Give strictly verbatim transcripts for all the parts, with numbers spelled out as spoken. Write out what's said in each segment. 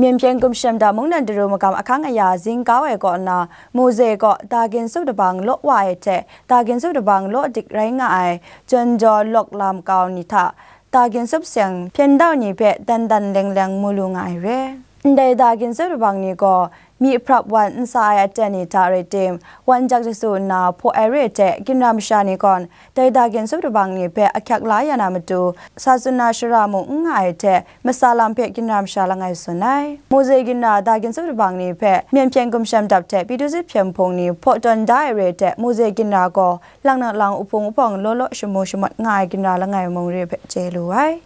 Myen Hpyen Gumshem Dap mungdan daru magam ahkang aya zing kau ai kaw nna, Mose kaw da ginsup dabang law wa ai hte da ginsup dabang law dik rai nga ai, Jawn Jaw Lawk Lam kau ni hta da ginsup seng hpyen dau ni hpe dan dan leng leng mu lu nga ai re. Ndai da ginsup dabang ni gaw myi hprap wan n sa ai aten ni hta rai tim, wan jak jasu nna hpaw ai re hte, ginra masha ni gawn dai da ginsup dabang ni hpe ahkyak la ya na matu, sa tsun na shara mung n nga ai hte, masa lam hpe ginra masha langai tsun ai. Mose ginra da ginsup dabang ni hpe Myen Hpyen Gumshem Dap hte Pyiduzit Hpyen Hpung ni hpaw tawn da ai re hte, Mose ginra gaw lang na lang uhpung uhpawng law law shamu shamawt nga ai ginra langai mung re hpe chye lu ai.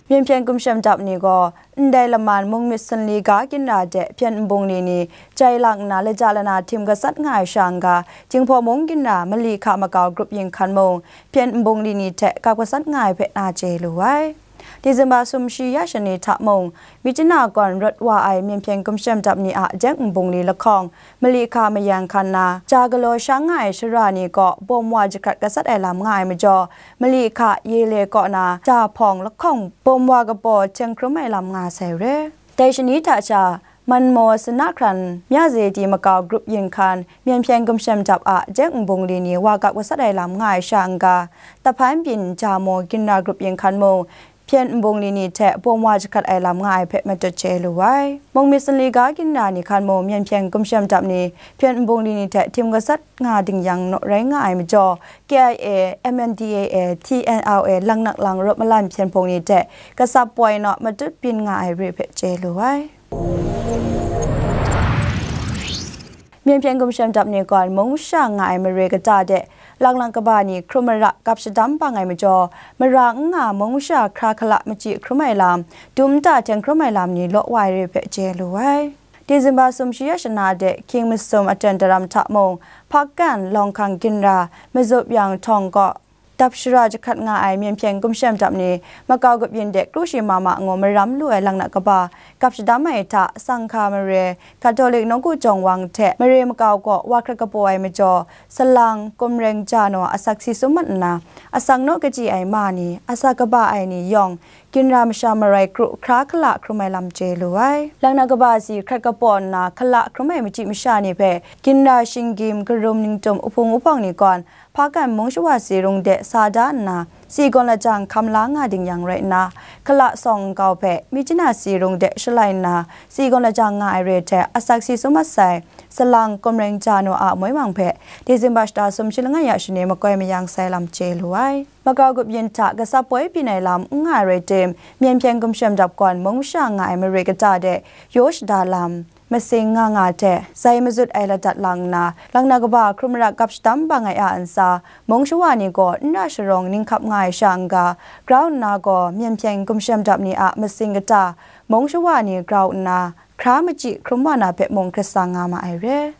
Myen Hpyen Gumshem Dap ni gaw ndai laman mung myit sanli ga ginra de hpyen nbung li ni, jai lang nna laja lana htim gasat nga ai sha n-ga, Jinghpaw mung ginra mali hka makau grup yin hkan mung hpyen nbung li ni hte kap gasat nga ai hpe na chye lu ai. Disemba sumshi ya shani hta mung, Myitkyina gawn rawt wa ai Myen Hpyen Gumshem Dap ni a deng nbung li lahkawng mali hka mayan hkan na, ja galaw sha nga ai shara ni gaw bawm wa jahkrat gasat ai lam nga ai majaw, mali hka Yele kaw na ja hpawng lahkawng bawm wa kabaw hteng hkrum ai lam nga sai re. Dai shani hta sha, Manmaw sana hkran Myaze di makau grup yin hkan Myen Hpyen Gumshem Dap a deng nbung li ni wa kap gasat ai lam nga ai sha n-ga, Tahpan byin ja maw ginra grup yin hkan mung hpyen nbung li ni hte bawm wa jahkrat ai lam nga ai hpe matut chye lu ai. Mung myit sanli ga ginra ni hkan mung Myen Hpyen Gumshem Dap ni hpyen nbung li ni hte htim gasat nga ding yang naw rai nga ai majaw, K I A, M N D A A, T N L A, Langnak Lang rawt malan hpyen hpung ni hte gasap poi naw matut byin nga ai re hpe chye lu ai. Myen Hpyen Gumshem Dap ni gawn mung masha nga ai mare kata de, Langnak kaba ni hkrum mara kap shadam bang ai majaw, mara n nga mung masha hkra hkala machyi hkrum ai lam, dum nta hteng hkrum ai lam ni law wa ai re hpe chye lu ai. Disemba sumshi ya shana de hkying masum aten daram hta mung, Hpakan, Lawng Hkang ginra, Mazup Yang Htawng kaw, dap shara jahkrat nga ai Myen Hpyen Gumshem Dap ni makau grup yin de kru shi ma ma ngu maram lu ai Langnak kaba kap shadam ai hta, Sangha mare, Katolik nawku jawng wang hte mare makau kaw wa hkrat kapaw ai majaw, salang, kumreng ja naw asak si sum mat nna, asak naw kachyi ai ma ni, asak kaba ai ni yawng, ginra masha marai kru hkra hkala hkrum ai lam chye lu ai. Langnak kaba si hkrat kapaw nna hkala hkrum ai machyi masha ni hpe ginra shinggyim, karum ningtum, uhpung uhpawng ni gawn Hpakan mung shawa si rung de sa da nna, si gawn lajang hkam la nga ding yang rai nna, hkala sawng nkau hpe Myitkyina si rung de shalai nna, si gawn lajang nga ai re hte asak si sum mat sai, salang, kumreng ja naw a moi mang hpe Disemba shata sumshi langai ya shani makoi mayang sai lam chye lu ai. Makau grup yin hta gasap poi byin ai lam n nga ai rai tim, Myen Hpyen Gumshem Dap gawn mung masha nga ai mare kata de yaw shada lam, masing nga nga hte zai mazut ai ladat lang nna, Langnak kaba hkrum mara kap shadam bang ai a ntsa, mung shawa ni gaw n ra sharawng ninghkap nga ai sha n-ga, grau nna gaw Myen Hpyen Gumshem Dap ni a masing kata, mung shawa ni grau nna hkra machyi hkrum wa na hpe mung hkrit sa nga ma ai re.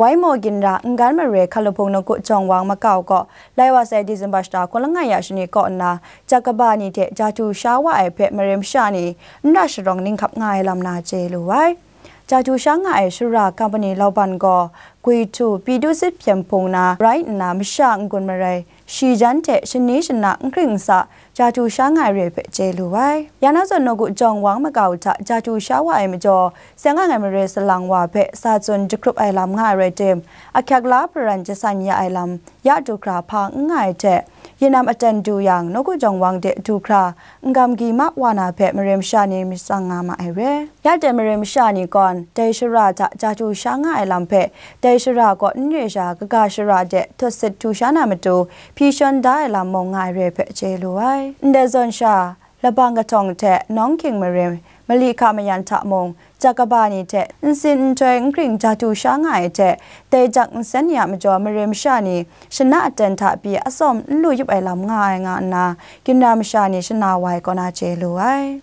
Waimaw ginra Ngan mare Hkalahpung nawku jawng wang makau kaw lai wa sai Disemba shata hkun langai ya shani kaw nna, jak kaba ni hte jahtu sha wa ai hpe mare masha ni n ra sharawng ninghkap nga ai lam na chye lu ai. Jahtu sha nga ai shara kampani lauban gaw, Gwitu, Pyiduzit Hpyen Hpung na rai nna, masha n-gun marai, shi jan hte shani shana n hkring n sa, jahtu sha nga ai re hpe chye lu ai. Ya na zawn nawku jawng wang makau hta jahtu sha wa ai majaw, seng ang ai mare salang wa hpe sa tsun jahkrup ai lam nga ai rai tim, ahkyak la hparan jasan ya ai lam ya du hkra hpa n nga ai hte, yinam aten du yang, nawku jawng wang de du hkra n-gam gyi ma wa na hpe mare masha ni myit tsang nga ma ai re. Ya de mare masha ni gawn, dai shara hta jahtu sha nga ai lam hpe, dai shara kaw n re sha, kaga shara de tut sit htu sha na matu, hpyi shawn da ai lam mung nga ai re hpe chye lu ai. Ndai zawn sha, Labang kahtawng hte Nawng Hking mare, mali hka mayan hta mung, jak kaba ni hte nsin nhtoi n hkring jahtu sha nga ai hte, dai jak nsen ni a majaw mare masha ni shana aten hta pyi atsawm n lu yup ai lam nga ai nga nna, ginra masha ni shana wa ai kaw na chye lu ai.